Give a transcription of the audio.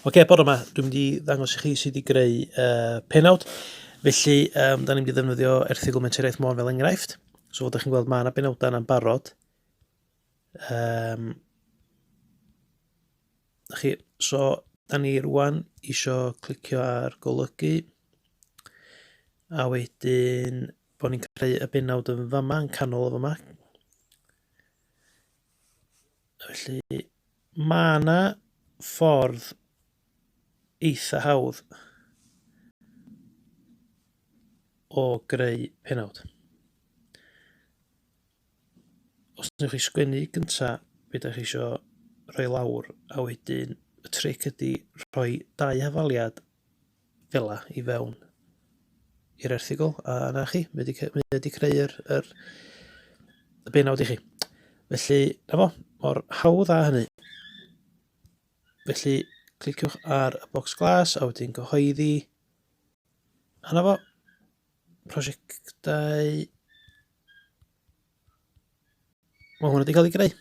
Oce, bore yma, dwi'n mynd i ddangos i chi sut i greu penawd. Felly, da ni'n mynd i ddefnyddio erthygl Menter Iaith Môn fel enghraifft. So, fel ydych chi'n gweld, mae yna benawdau yna'n barod. Um, chi, so, da ni rwan isio clicio ar golygu, a wedyn bod ni'n creu y benawd yn fama, yn canol o fama. Felly, mae yna ffordd eitha hawdd o greu penawd. Os wnewch chi sgwennu gynta be da chi isio rhoi lawr, a wedyn y tric ydy rhoi dau hafaliad fela i fewn i'r erthygl, a 'na chi, mae wedi, mae wedi creu yr, yr, y benawd i chi. Felly, na fo, mor hawdd â hynny. Felly, cliciwch ar y bocs glas a wedyn gyhoeddi. A na fo, prosiectau. Mae hwn wedi cael ei greu.